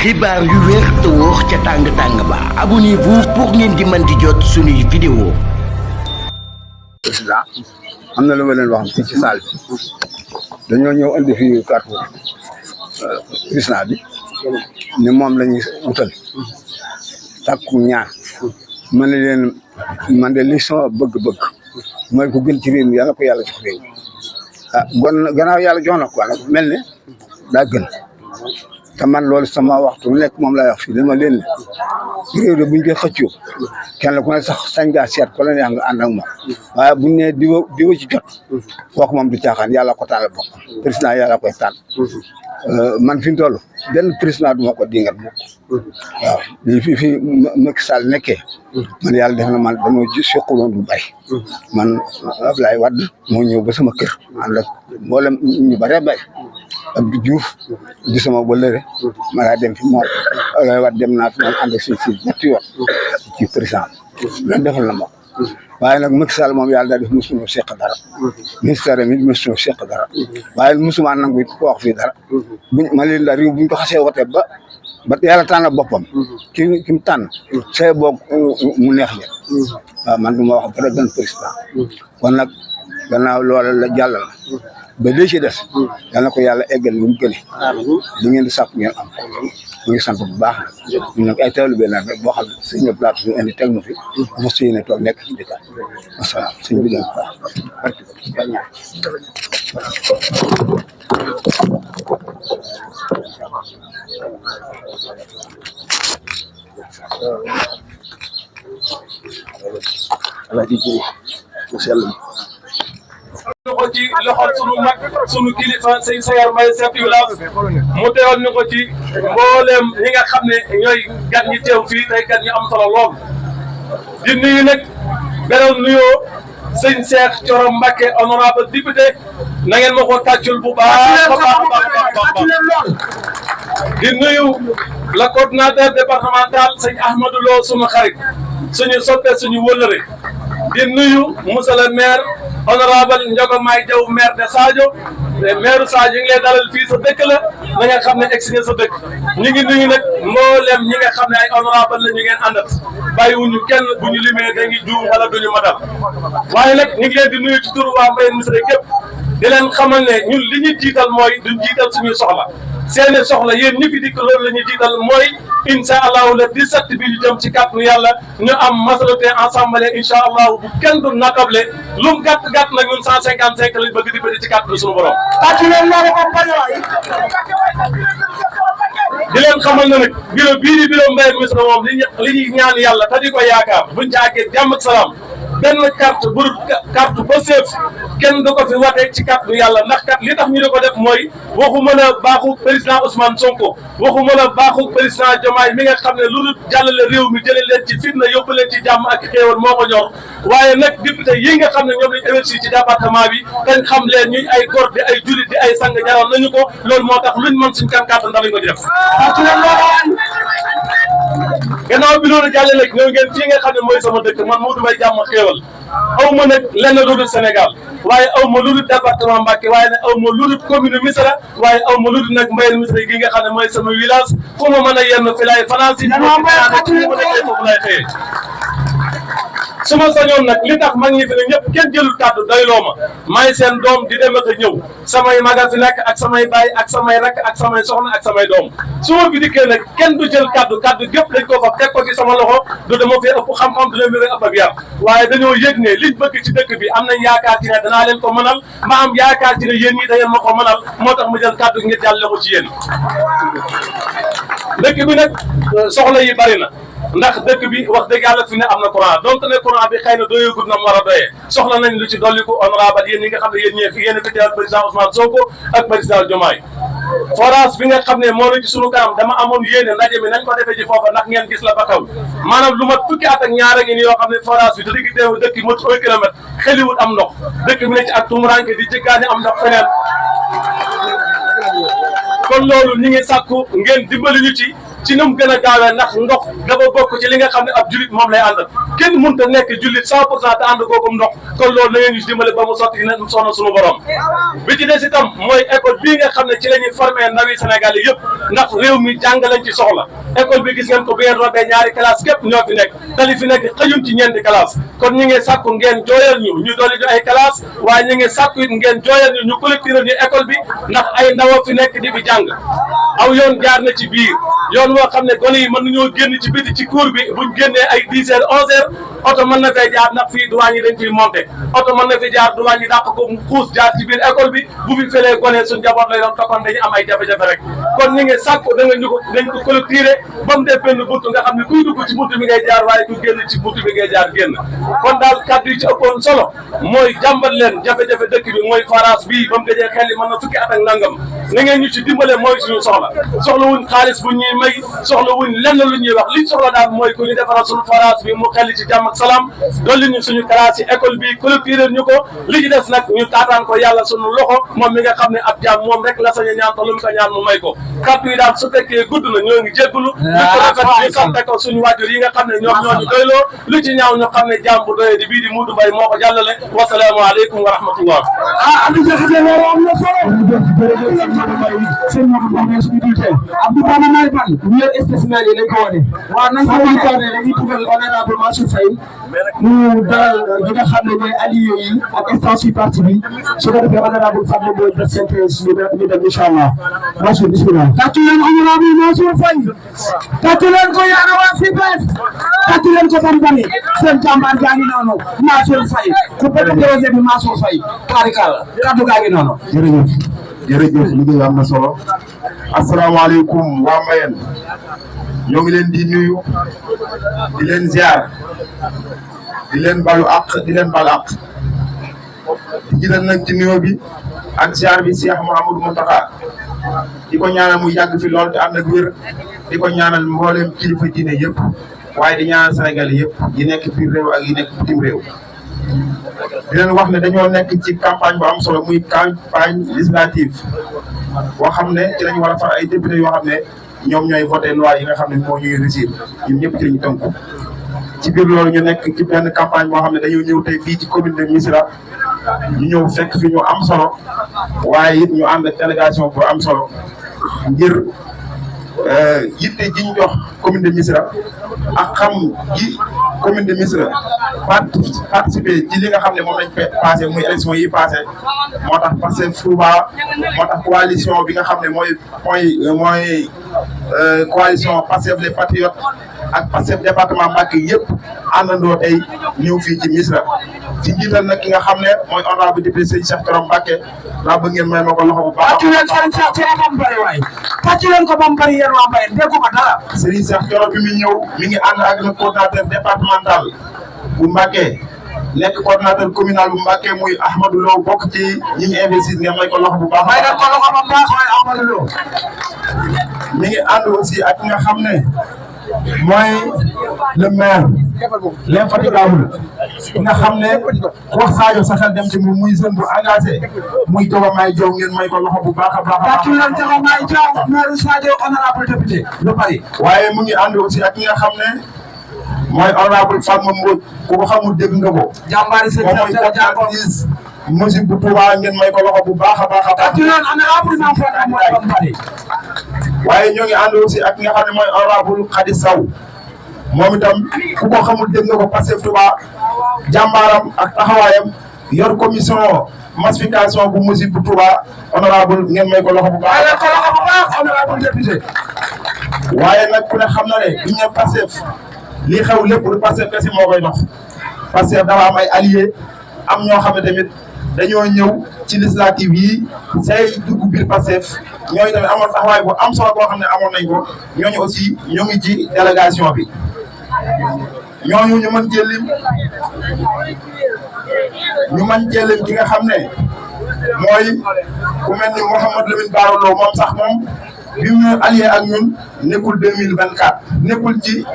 xibaar yu wér te wóor ca tàng ba abonnez-vous pour ngeen di mën di jot suñuy vidéo. président am na lu ma leen wax ci salle bi dañoo ñëw indi fii carte président bi ni moom la ñuy wutal takku ñaan ma ne leen man de li sama bëgg-bëgg mooy ko gën ci réew mi yàlla ko yàlla jox réew gannaaw yàlla jox na ko nag mel ne daa gën te man loolu sama waxtu nekk moom lay wax fii dama leen ne réew de buñ koy xëccoo kenn ku ne sax sañ ngaa seet ko la neex nga ànd ak moom waaye buñ ne diwa ci jot kooku moom du caaxaan yàlla ko tànn bokk président yàlla koy tànn man fi mu toll benn président du ma ko dingat mukk waaw lii fii Macky Sall nekkee man yàlla def na man dañoo ji soqaloon du bay man Abdoulaye Wade moo ñëw ba sama kër ànd ak mboolem ñu bare bay Abdou Diouf di sama wëllëre ma daa dem fi moom Abdoulaye Wade dem naa fi moom ànd ak si ñetti yoon ci président lan defal na ma waaye nag Macky Sall moom yàlla daal def mosuñu seq dara ministère mi mosuñu seq dara waaye mosuma nangu it ko wax fii dara ma leen daal réew buñ ko xasee wote ba yàlla tànn boppam ki mu tànn see boog mu neex leen waaw man du ma wax dara gën président kon nag gannaaw loola la jàll na ba lii ci des yal na ko yàlla eggal lu mu gëne li ngeen di sàpp ngeen am mu ngi sant bu baax nag ñun nag ay taalibe la rek boo xam ne suñu plateau ñu indi teg na fi mos si yéene toog nekk ci dëkk asalaam suñu bi leen baax ko ci loxol sunu mag sunu kilifa sëñ Sayar Mbaye chef du village mu teewal ñu ko ci mboolem ñi nga xam ne ñooy gan ñi teew fii tey gan ñu am solo lool di nuyu nag beral nuyoo sëñ Cheikh Thioro Mbacké honorable député na ngeen ma ko tàccul bu baax a baax di nuyu le coordinateur départemental sëñ Ahmadou Lo sunu xarit suñu soppe suñu wëllëre di nuyu monsieur le maire honorable Ndiago May Diaw maire de Sadio maire Sadio ñu ngi lay dalal fii sa dëkk la na nga xam ne egsi nga sa dëkk ñu ngi nuyu nag mboolem ñi nga xam ne ay honorable la ñu ngeen àndat bàyyiwuñu kenn bu ñu limee dañuy juum wala duñu matal waaye nag ñu ngi leen di nuyu ci turu waa Mbayeen Misra képp di leen xamal ne ñun li ñu jiital mooy duñ jiital suñuy soxla seeni soxla yéen ñi fi dikk loolu la ñuy jiital mooy incha allahu le 17 bi ñu jëm ci kàttanu yàlla ñu am majorité assemblée incha allahu bu kenn du natable lu mu gàtt gàtt nag ñun 155 lañ bëgg di bëri ci kàttanu suñu borom. di leen xamal na nag bureau bii di bureau Mbayeen Misra moom li ñuy ñaan yàlla te di ko yaakaar buñ ca àggee jàmm ak salaam benn carte bu carte ba seef kenn du ko fi watee ci kàttanu yàlla ndax kat li tax ñu di ko def mooy waxuma la baaxu président Ousmane Sonko waxuma la baaxu président Diomaye mi nga xam ne lu dul jàllale réew mi jëlee leen ci fitna yóbbu leen ci jàmm ak xéewal moo ko ñor waaye nag député yi nga xam ne ñoom lañ investir ci département bi dañ xam leen ñuy ay góor di ay julit di ay sang jaroon nañu ko loolu moo tax luñ mën suñ kan kàttan ndax lañ ko di def gannaaw bi loolu jàlle nag ñëw ngeen fii nga xam ne mooy sama dëkk man Modou Mbaye jàmm xéewal aw ma nag lenn lu dul Sénégal waaye aw ma lu dul département Mbacké waaye nag aw ma lu dul commune Misra waaye aw ma lu dul nag Mbayeen Misra gi nga xam ne mooy sama village fu ma mën a yenn fi laay fanaan si foofu lay xëyee su ma sañoon nag li tax mag ñi fi ne ñëpp kenn jëlul kàddu doyloo ma maay seen doom di dem ak a ñëw samay maga fi nekk ak samay baay ak samay rakk ak samay soxna ak samay doom su ma fi dikkee nag kenn du jël kàddu gépp dañ ko fa teg ko ci sama loxo du dama fee ëpp xam-xam du leen ëpp ak yar waaye dañoo yëg ne liñ bëgg ci dëkk bi am nañ yaakaar ci ne danaa leen ko mënal ma am yaakaar ci ne yéen ñi da ngeen ma ko mënal moo tax mu jël kàddu ngir jàlle ko ci yéen dëkk bi nag soxla yi bari na ndax dëkk bi wax dëgg yàlla fi ne am na courant donc ne courant bi xëy na doyeegut na mu war a doyee soxla nañ lu ci dolliku honorable yéen ñi nga xam ne yéen ñee fi yéen fi teewal président Ousmane Sonko ak président Diomaye forage bi nga xam ne moo na ci sunu kanam dama amoon yéene ndaje mi nañ ko defee ci foofa ndax ngeen gis la ba kaw maanaam lu mat fukki at ak ñaar a ngi ni yoo xam ne forage bi te digg teew dëkk yi mot 1 kilomètre xeliwut am ndox dëkk bi ne ci ak tumuranke di jëggaani am ndox feneen kon loolu ñi ngi sàkku ngeen dimbali ñu ci ci nu mu gën a gaawee ndax ndox dafa bokk ci li nga xam ne ab jullit moom lay àndal kenn mënut a nekk jullit 100% te ànd kooku ndox kon loolu na ngeen ñu dimbale ba mu sotti na soxna suñu borom bi ci des itam mooy école bii nga xam ne ci la ñuy formé ndawi Sénégal yi yëpp ndax réew mi jàng lañ ci soxla école bi gis ngeen ko bi ngeen rombee ñaari classe képp ñoo fi nekk tali fi nekk xëyun ci ñeenti classe kon ñu ngi sàkku ngeen jooyal ñu dolli ñu ay classe waaye ñu ngi sàkku it ngeen jooyal ñu collecté ñu école bi ndax ay ndaw fi nekk di fi jàng aw yoon jaar na ci biir yoon woo xam ne gone yi mën nañoo génn ci biti ci cour bi buñ génnee ay 10 heures 11 heures oto mën na fay jaar ndax fii duwaañ yi dañ fiy monté oto mën na fi jaar duwaañ yi dàq ko mu xuus jaar ci biir école bi bu fi felee gone suñ jaboot lay doon tokkoon dañu am ay jafe-jafe rek kon ñu ngi sàkku da nga ñu ko nañ ko collecté ba mu def benn buntu nga xam ne kuy dugg ci buntu bi ngay jaar waaye ku génn ci buntu bi ngay jaar génn kon daal kàddu yi ci ëppoon solo mooy jàmbat leen jafe-jafe dëkk bi mooy forage bii ba mu gëjee xel yi mën na fukki at ak nangam na ngeen ñu ci dimbale mooy suñu soxla wuñ xaalis bu ñuy may soxla wuñ lenn lu ñuy wax liñ soxla daal mooy ku ñu defaral suñu forage bi mu xel ci jàmm ak salaam dolli ñu suñu classe yi école bi collecté ñu ko li ci des nag ñu taataan ko yàlla suñu loxo moom mi nga xam ne ab jaam moom rek la sañ a ñaan te lu mu ko ñaan mu may ko kàddu yi daal su fekkee gudd na ñoo ngi jéggulu lu ko rafet ñu sante ko suñu waajur yi nga xam ne ñoom ñoo ñu doyloo lu ci ñaaw ñu xam ne jaam bu doyee di bii di Modou Mbaye moo ko jàllale wasalaamu aleykum wa rahmatullah Abdou Bama May Ban ñëw spécimen yi lañ ko wane waaw nañ ko waxtaane dañuy dugal honorable Mansour Faye mu dalal ñi nga xam ne mooy allié yi ak extension parti bi su ko defee honorable Fatma Mbodj def synthèse ñu dem incha allah Mansour bismillah tàccu leen honorable Mansour Faye tàccu leen ko yaara waa FIPES tàccu leen ko bari bari seen jàmbaar gaa ngi noonu Mansour Faye ku bëgg projet bi Mansour Faye taarikal kaddu gaa ngi noonu jërëjëf liggéey am na solo asalaamaaleykum waa Mbayeen ñoo ngi leen di nuyu di leen ziar di leen balu àq di leen balu àq di jiital nag ci nuyoo bi ak ziar bi Cheikh Mouhamadou Mountakha di ko ñaanal mu yàgg fi lool te ànd ak wér di ko ñaanal mboolem kilifa diine yëpp waaye di ñaanal Sénégal yëpp yi nekk biir réew ak yi nekk bitim réew di leen wax ne dañoo nekk ci campagne bu am solo muy campagne législative boo xam ne ci lañu war a far ay député yoo xam ne ñoom ñooy voté loi yi nga xam ne moo ñuy réussir ñun ñëpp ci lañu tënku ci biir loolu ñu nekk ci benn campagne boo xam ne dañoo ñëw tey fii ci commune de Missirah ñu ñëw fekk fi ñu am solo waaye it ñu ànd ak délégation bu am solo ngir yitte ji ñu jox commune de Missirah ak xam ji commune de Missirah participer ci li nga xam ne moom lañ fait passé muy élection yi passé moo tax Pastef Touba moo tax coalition bi nga xam ne mooy coalition Pastef les Patriotes ak Pastef département Mbacké yëpp àndandoo tey ñëw fii ci Missirah ci njiital nag ki nga xam ne mooy honorable député Serigne Cheikh Thioro Mbacké laa bëgg ngeen may ma ko loxo bu baax. tàccu leen Serigne Cheikh Thioro ba mu bëri waay tàccu leen ko ba mu bëri yéen waa Mbayeen déggu ko dara. Serigne Cheikh Thioro bi muy ñëw mi ngi ànd ak le coordinateur départemental bu Mbacké nekk coordinateur communal bu Mbacké muy Ahmadou Lo bokk ci ñi ñu investir ngeen may ko loxo bu baax. may leen ko loxo ba mu baax waaye Ahmadou Lo mi ngi ànd aussi ak nga xam ne mooy le maire l'infatigable nga xam ne wax Sadio sa xel dem ci moom muy jeune bu engagé muy Dioba May Diaw ngeen may ko loxo bu baax a baax. tàccu leen Dioba May Diaw maire Sadio honorable député lu bari. waaye mu ngi ànd aussi ak nga xam ne mooy honorable Fatma Mbodj ku ko xamul dégg nga ko. jàmbaari seen mooy coordinatrice musique bu Touba ngeen may ko loxo bu baax a baax a baax. tàccu leen honorable Mame Fadam mooy ba mu bari. waaye ñoo ngi ànd aussi ak nga xam ne mooy honorable Khady Sow moom itam ku ko xamul dégg nga ko Pastef Touba jàmbaaram ak taxawaayam yor commission massification bu musique bu Touba honorable ngeen may ko loxo bu baax. may leen ko loxo bu baax honorable député. waaye nag ku ne xam na ne duñ ne Pastef lii xew lépp lu Pastef kese moo koy dox Pastef dafa am ay alliés am ñoo xam ne tamit dañoo ñëw ci législative yi say dugg biir Pastef ñooñu tamit amoon taxawaay bu am solo boo xam ne amoon nañ ko ñooñu aussi ñoo ngi ci délégation bi ñooñu ñu mën cee lim ki nga xam ne mooy ku mel ni Mouhamadou Lamine Bara Lo moom sax moom bi mu allié ak ñun nekkul 2024 nekkul ci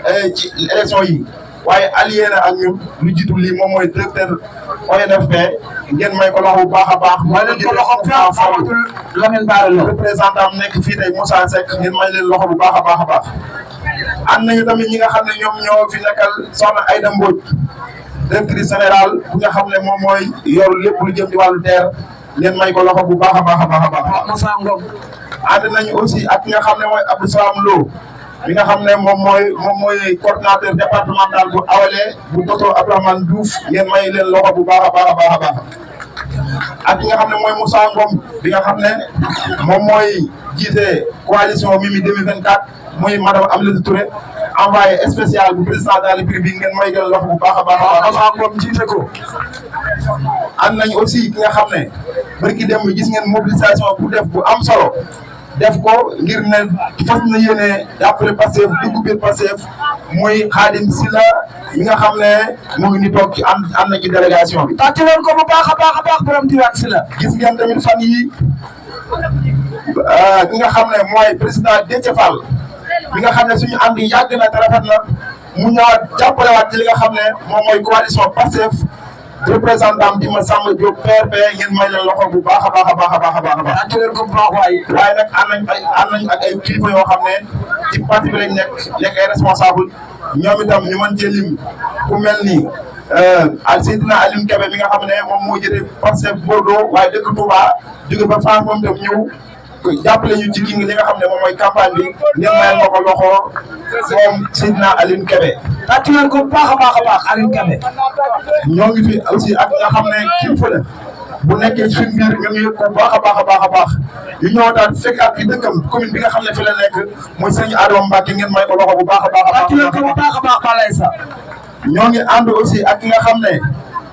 élection yi waaye allié na ak ñun lu jiitu lii moom mooy directeur ONFP ngeen may ko loxo bu baax a baax. mooy leen ko loxo Famatul Lamine Bara Lo représentant nekk fii tey Moussa Seck ngeen may leen loxo bu baax a baax a baax. ànd nañu tamit ñi nga xam ne ñoom ñoo fi nekkal soxna Aïda Mbodj directrice générale bu nga xam ne moom mooy yor lépp lu jëm ci wàllu terre ngeen may ko loxo bu baax a baax a baax a baax. Moussa Ngom ànd nañu aussi ak ki nga xam ne mooy Abdou Salam Lo mi nga xam ne moom mooy coordinateur départemental bu Awalé bu docteur Abdourahmane Diouf ngeen may leen loxo bu baax a baax a baax a baax. ak ki nga xam ne mooy Moussa Ngom bi nga xam ne moom mooy jiite coalition Mimi 2024 muy madame Aminata Touré envoyé spécial bu président de la République ngeen may gën loxo bu baax a baax a baax. Moussa Ngom jiite ko. ànd nañu aussi ki nga xam ne barki démb gis ngeen mobilisation bu def bu am solo def ko ngir ne fas na yéene jàppale Pastef dugg biir Pastef muy Khadim Sylla mi nga xam ne mu ngi ni toog ci ànd na ci délégation bi. tàcc leen ko bu baax a baax a baax borom diwaan Sylla. gis ngeen tamit fan yi ki nga xam ne mooy président Déthié Fall mi nga xam ne suñu ànd yi yàgg na te rafet na mu ñëwaat jàppalewaat ci li nga xam ne moom mooy coalition Pastef représentant di Massamba Diop PRP ngeen may leen loxo bu baax a baax a baax a baax a baax a baax. tàcc leen ko bu baax waaye. waaye nag ànd nañ ak ay kilifa yoo xam ne ci parti bi lañ nekk ay responsable ñoom itam ñu mën cee lim ku mel ni Seydina Alim Kébé mi nga xam ne moom moo jëlee Pastef Bordeaux waaye dëkk Touba jóge ba France moom itam ñëw jàppale ñu ci li nga xam ne moom mooy campagne bi ngeen mayal ma ko loxo moom Seydina Alim Kébé. tàcc leen ko bu baax a baax a baax Alim Kébé. ñoo ngi fi aussi ak nga xam ne kilifa la bu nekkee ci suñu biir nga ñu yëg ko bu baax a baax a baax a baax yu ñëw daal fekkaat fi dëkkam commune bi nga xam ne fi la nekk mooy sëñ Adama Mbacke ngeen may ko loxo bu baax a baax a baax. tàcc leen ko bu baax a baax balay sa. ñoo ngi ànd aussi ak ki nga xam ne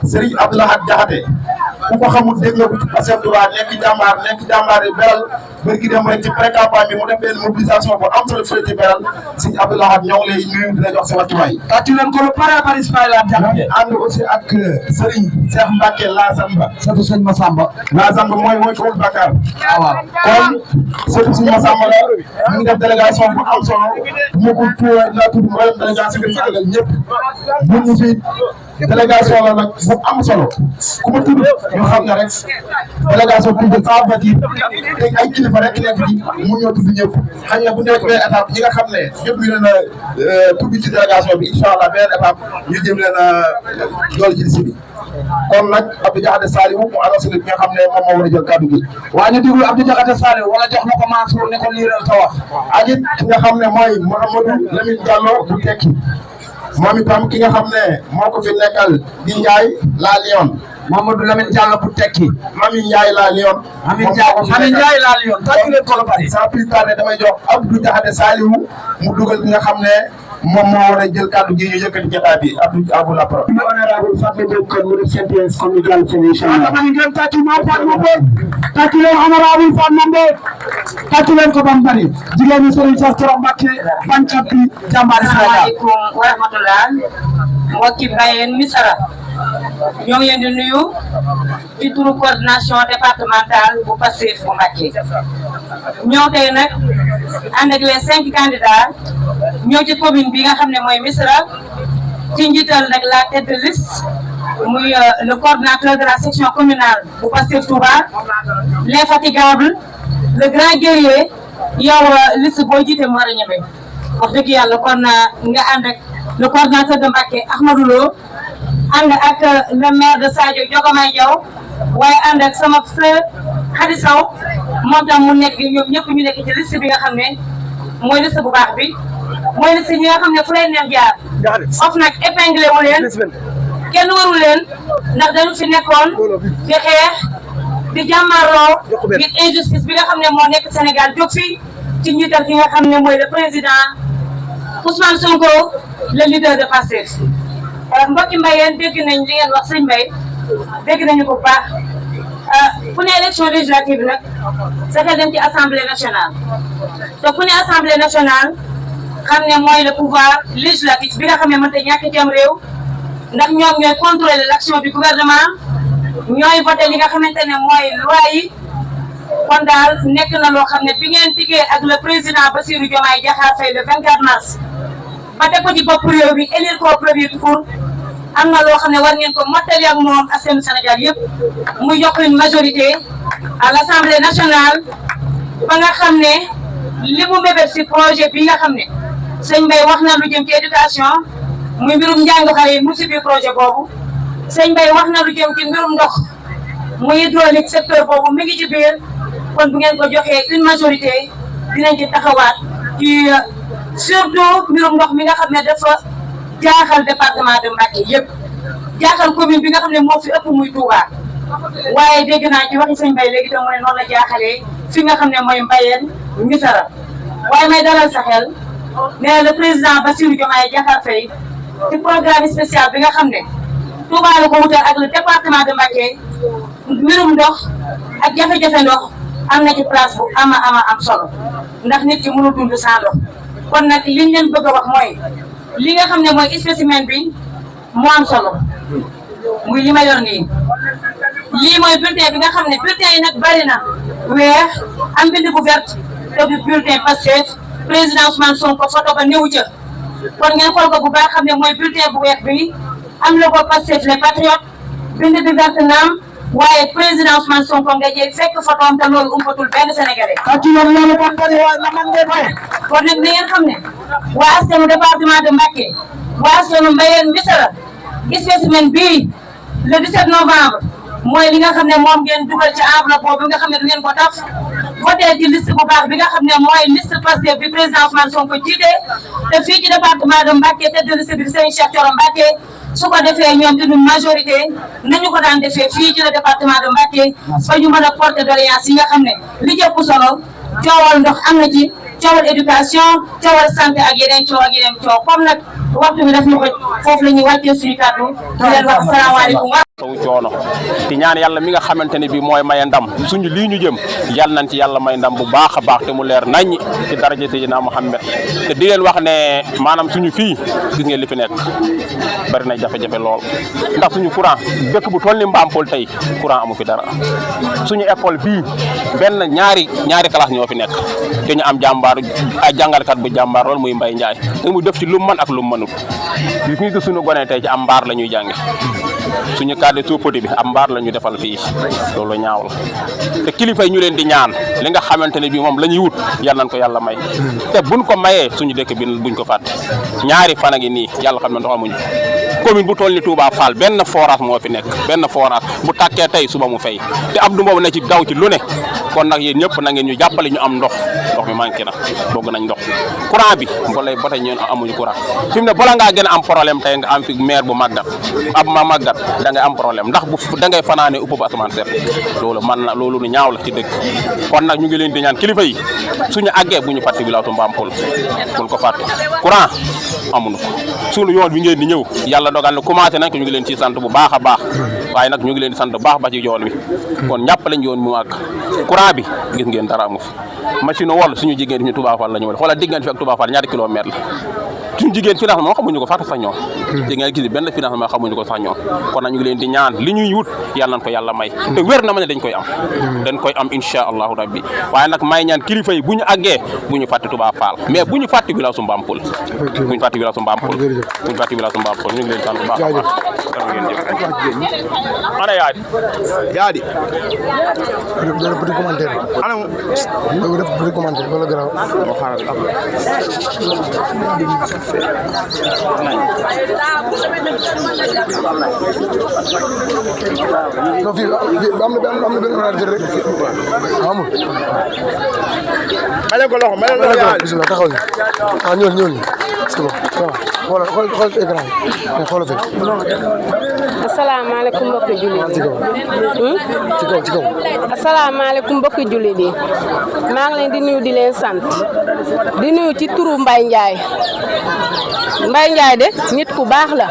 Serigne Abdoulahad Diakhaté ku ko xamul dégg nga ko ci Pastef Touba nekk jàmbaar yi beral bërki dem rek ci pré-campagne bi mu def benn mobilisation bu am solo fële ci beral Serigne Abdoulahad ñoo ngi lay nuyu di la jox sa wàccuwaay. tàcc leen ko lu pare pare Ismaïla Diakhaté. ànd aussi ak Serigne Cheikh Mbacke Lassamba. sëtu sëñ Massamba. Lassamba mooy Koul Bakar. waaw kon sëtu sëñ Massamba la ñu ngi def délégation bu am solo ñu ko tudd mboolem délégation bi àggal ñëpp bu ñu fi délégation la nag bu am solo ku ma tudd ñu xam ne rek délégation plus de 100 voitures te ay kilifa rek nekk ci mu ñëw tudd ñëpp xëy na bu nekk benn étape ñi nga xam ne jot ñu leen a tudd ci délégation bi incha allah benn étape ñu jëm leen a dool ci liste bi kon nag Abdou Diakhaté Saliou mu annoncé li nga xam ne moom moo war a jël kàddu gi. waaye ñu déglu Abdou Diakhaté Saliou wala jox na ko Mansour ne ko liiral ta wax. ak it ki nga xam ne mooy Mouhamadou Lamine Diallo bu tekki moom itam ki nga xam ne moo ko fi nekkal di Ndiaye la Lyon. Mamadou Lamine Diallo bu tekki. Mami Ndiaye la Lyon. Mami Ndiaye la Lyon tàcc leen ko la bari. sans plus tarder damay jox Abdou Diakhaté Saliou mu dugal ki nga xam ne moom moo war a jël kàddu gi ñu yëkkati jotaay bi Abdou Abou la parole. honorable Fatma Diop kon mu def synthèse comme ni jàll fii incha allah. waaw ngeen tàcc maa Fatma Diop tàcc leen honorable Fatma Diop tàcc leen ko ba mu bari jigéen ñi Serigne Cheikh Thioro Mbacké bañkat bi jàmbaari Sénégal. asalaamaaleykum wa rahmatulah mbokki Mbayeen Misara ñoo ngi leen di nuyu ci turu coordination départementale bu Pastef bu Mbacké ñoo tey nag ànd ak les 5 candidats ñoo ci commune bi nga xam ne mooy Misra ci njiital nag la tête de liste muy le coordinateur de la section communale bu Pastef Touba l'infatigable le grand guerrier yow liste boo jiite mu war a ñeme wax dëgg yàlla kon nga ànd ak le coordinateur de Mbacké Ahmadou Lo ànd ak le maire de Sadio Diogamay Diaw waaye ànd ak sama frère Khady Sow moom tam mu nekk ñoom ñëpp ñu nekk ci liste bi nga xam ne mooy liste bu baax bi mooy liste ñi nga xam ne fu leen neex jaar of nag épinglé wu leen kenn waru leen ndax dañu fi nekkoon di xeex di jàmmarloo ngir injustice bi nga xam ne moo nekk Sénégal jóg fi ci njiital ki nga xam ne mooy le président Ousmane Sonko le leader de Pastef mbokki Mbayeen dégg nañ li ngeen wax sëñ Mbaye dégg nañu ko bu baax ku ne élection législative nag sa xel dem ci assemblée nationale te ku ne assemblée nationale xam ne mooy le pouvoir législatif bi nga xam ne mënta ñàkk ci am réew ndax ñoom ñooy contrôler l'action du gouvernement ñooy voté li nga xamante ne mooy loi yi kon daal nekk na loo xam ne bi ngeen diggee ak le président Bassirou Diomaye Diakhar Faye le 24 mars ba teg ko ci bopp réew bi élire ko premier tour am na loo xam ne war ngeen ko mottali ak moom askanu Sénégal yëpp mu yokk une majorité à l'Assemblée nationale ba nga xam ne li mu mébét si projet bi nga xam ne sëñ Mbaye wax na lu jëm ci éducation muy mbirum njàng xale yi mu si biir projet boobu sëñ Mbaye wax na lu jëm ci mbirum ndox muy hydraulique secteur boobu mi ngi ci biir kon bu ngeen ko joxee une majorité dinañ ci taxawaat ci surtout mbirum ndox mi nga xam ne dafa jaaxal département de Mbacké yëpp jaaxal commune bi nga xam ne moo fi ëpp muy Touba waaye dégg naa ci waxi sëñ Mbaye léegi tam mu ne noonu la jaaxalee fi nga xam ne mooy Mbayeen Misara waaye may dalal sa xel ne le président Bassirou Diomaye Diakhar Faye ci programme spécial bi nga xam ne Touba la ko wutal ak le département de Mbacké mbirum ndox ak jafe-jafe ndox am na ci place bu ama am solo ndax nit ki mënul dund sans ndox kon nag liñ leen bëgg a wax mooy li nga xam ne mooy spécimen bi moo am solo muy li ma yor nii lii mooy bulletin bi nga xam ne bulletin yi nag bari na weex am bind bu vert te du bulletin Pastef président Ousmane Sonko photo ba néew ca kon ngeen xool ko bu baax xam ne mooy bulletin bu weex bi am logo Pastef les patriotes bind bi vert naam waaye président Ousmane Sonko nga jël fekk photo am te loolu umpatul benn Sénégalais. kon nag na ngeen xam ne waa askanu département de Mbacké waa askanu Mbayeen Misara spécimen bii le 17 novembre mooy li nga xam ne moom ngeen dugal ci enveloppe boobu nga xam ne du ngeen ko taf voté ci liste bu baax bi nga xam ne mooy liste Pastef bi président Ousmane Sonko jiite te fii ci département de Mbacké tête de liste bi Serigne Cheikh Thioro Mbacké su ko defee ñoom une majorité nañu ko daan defee fii ci le département de Mbacké ba ñu mën a porter doléance yi nga xam ne li jëpp solo coowal ndox am na ci coowal éducation coowal santé ak yeneen coow comme nag waxtu bi daf ñu ko foofu la ñuy wàccee suñu kàddu di leen wax asalaamaaleykum taw coono di ñaan yàlla mi nga xamante ne bii mooy maye ndam suñu lii ñu jëm yàlla nañ ci yàlla may ndam bu baax a baax te mu leer naññ ci daraja Seydina Muhammad te di leen wax ne maanaam suñu fii gis ngeen li fi nekk bari na jafe-jafe lool ndax suñu courant dëkk bu toll ni Mbampol tey courant amu fi dara suñu école bii benn ñaari classe ñoo fi nekk te ñu am jàmbaar ay jàngalekat bu jàmbaar lool muy Mbaye Ndiaye te mu def ci lu mën ak lu mënut gis nga suñu gone tey ci am mbaar la ñuy jànge suñu cadre sous-poti bi am mbaar la ñu defal fii loolu ñaaw la te kilifa yi ñu leen di ñaan li nga xamante ne bii moom la ñuy wut yal nañ ko yàlla may te buñ ko mayee suñu dëkk bi buñ ko fàtte ñaari fan a ngi nii yàlla xam ne ndox amuñu commune bu toll ni Touba Fall benn forage moo fi nekk benn forage bu tàkkee tey suba mu fay te Abdou Mbow na ci daw ci lu ne kon nag yéen ñëpp na ngeen ñu jàppale ñu am ndox mi manqué na bëgg nañ ndox courant bi mbolay ba tey ñeen amuñu courant fi mu ne bala ngaa gën a am problème tey nga am fi maire bu màggat ab ma màggat da ngay am problème ndax bu da ngay fanaane upp bu asamaan seet loolu man na loolu nu ñaaw la ci dëkk kon nag ñu ngi leen di ñaan kilifa yi suñu àggee bu ñu fàtte village Mbampol buñ ko fàtte courant amuñu ko suñu yoon bi ngeen di ñëw yàlla dogal na commencé nañ ko ñu ngi leen ci sant bu baax a baax waaye nag ñu ngi leen di sant bu baax ba ci yoon wi kon ñàpp lañ yoon mu àgg courant bi gis ngeen dara amu fi machine wol suñu jigéen ñu Touba Fall la ñu wol xoolal diggante fi ak Touba Fall ñaari kilomètre la suñu jigéen financement moo xamuñu ko fàtte sax ñoom di nga gis benn financement xamuñu ko sax ñoom kon nag ñu ngi leen di ñaan li ñuy wut yàlla nañ ko yàlla may te wér na ma ne dañ koy am insha allahu rabbi waaye nag may ñaan kilifa yi bu ñu àggee bu ñu fàtte Touba Fall mais bu ñu fàtte village su Mbampol bu ñu fàtte village su Mbampol ñu ngi leen sant bu baax a baax ana yaadi def petit commentaire ana def petit commentaire wala garaaw non fii am na benn orateur rek amul. ma leen ko loxo ma leen ko loxo bisimilah taxaw ni ah ñëwal c'est bon xool écran bi xoolal fi. asalaamaaleykum mbokki jullit yi. ci kaw. asalaamaaleykum mbokki jullit yi maa ngi leen di nuyu di leen sant di nuyu ci turu Mbaye Ndiaye de nit ku baax la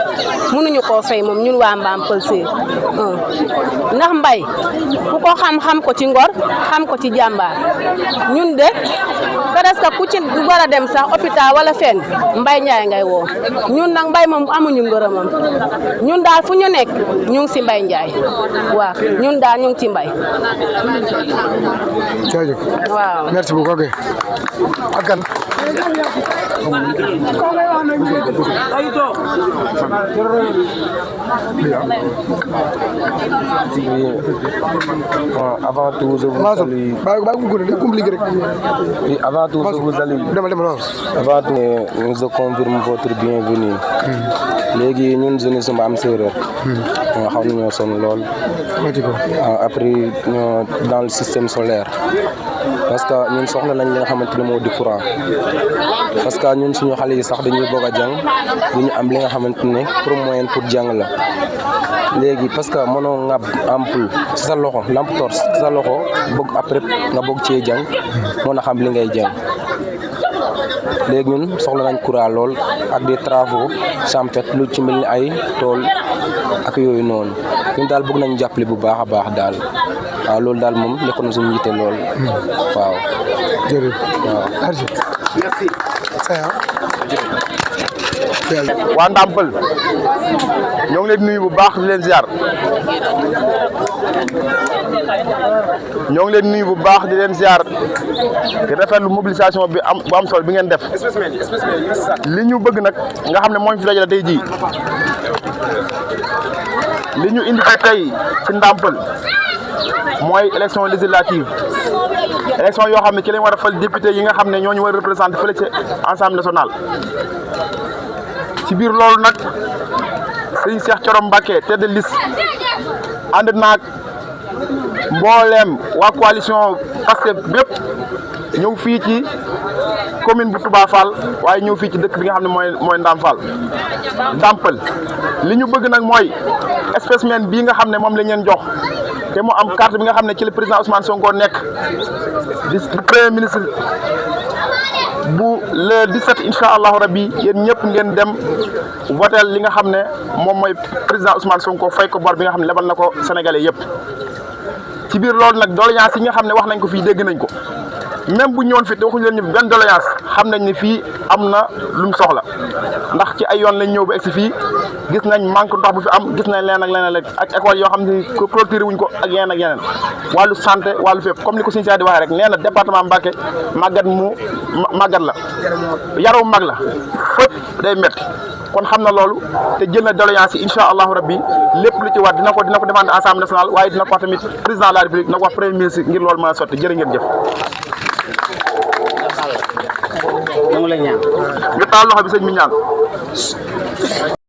mënuñu koo fay moom ñun waa Mbampol Séer ndax Mbaye ku ko xam ko ci ngor xam ko ci jàmbaar ñun de presque ku ci war a dem sax hôpital wala fenn Mbaye Ndiaye ngay woo ñun nag mbay moom amuñu ngërëmam ñun daal fu ñu nekk ñu ngi si Mbaye Ndiaye waaw ñun daal ñu ngi ci mbay. jaajëf waaw merci beaucoup ok ak kan avant tout je vous salue. Avant tout je vous salue. Avant tout je confirme votre bienvenue. léegi ñun jeunesse su Mbam Séeréer. xaw nañoo sonn lool. après ñoo dans le système solaire. parce que ñun soxla nañ li nga xamante ne moo di courant. parce que ñun suñu xale yi sax dañuy bëgg a jàng du ñu am li nga xamante ne pour moyen pour jàng la. léegi parce que mënoo ŋab ampoule ci sa loxo lampe torche ci sa loxo bëgg après nga bëgg cee jàng mën a xam li ngay jàng. léegi ñun soxla nañ courant lool ak des travaux champêtres lu ci mel ni ay tool ak yooyu noonu ñun daal bëgg nañ jàppale bu baax a baax daal waaw loolu daal moom nekkoon na suñu yitte lool waaw. jërëjëf waaw. merci. waa Ndampal ñoo ngi leen nuyu bu baax di leen ziar ñoo ngi leen nuyu bu baax di leen ziar di rafetlu mobilisation bi bu am solo bi ngeen def li ñu bëgg nag nga xam ne mooñ fi dajale tey jii li ñu indi tey ci Ndampal mooy élection législative élection yoo xam ne ci lañ war a fal député yi nga xam ne ñoo ñu war a représenté fële ci Assemblée nationale. ci biir loolu nag sëñ Cheikh Thioro Mbacké tête de liste ànd naag mbooleem waa coalition Pastef bépp ñëw fii ci commune bu Touba Fall waaye ñëw fii ci dëkk bi nga xam ne mooy Ndam Fall Ndampal li ñu bëgg nag mooy spécimen bii nga xam ne moom la ñu leen jox te mu am carte bi nga xam ne ci le président Ousmane Sonko nekk di premier ministre bu le 17 incha allahu rabbi yéen ñëpp ngeen dem votel li nga xam ne moom mooy président Ousmane Sonko fay ko bor bi nga xam ne lebal na ko sénégalais yëpp. ci biir loolu nag doléance yi nga xam ne wax nañ ko fii dégg nañ ko même bu ñëwoon fi te waxuñu leen ni benn doléance xam nañ ni fii am na lu mu soxla ndax ci ay yoon lañ ñëw ba egsi fii gis nañ manque ndox bu fi am gis nañ leen ak leneen ak école yoo xam ne clôturé wuñ ko ak yeneen ak yeneen wàllu santé wàllu fépp comme ni ko suñu saa di waxee rek nee na département Mbacké màggat la yaru mag la fépp day métti kon xam na loolu te jël na doléance yi incha allahu rabbi lépp lu ci war dina ko demande Assemblée nationale waaye dina ko wax tamit président de la République dina ko wax premier ministre ngir loolu mën a sotti jërë ngeen jëf. ñu taal loxo bi sëñ mi ñaan.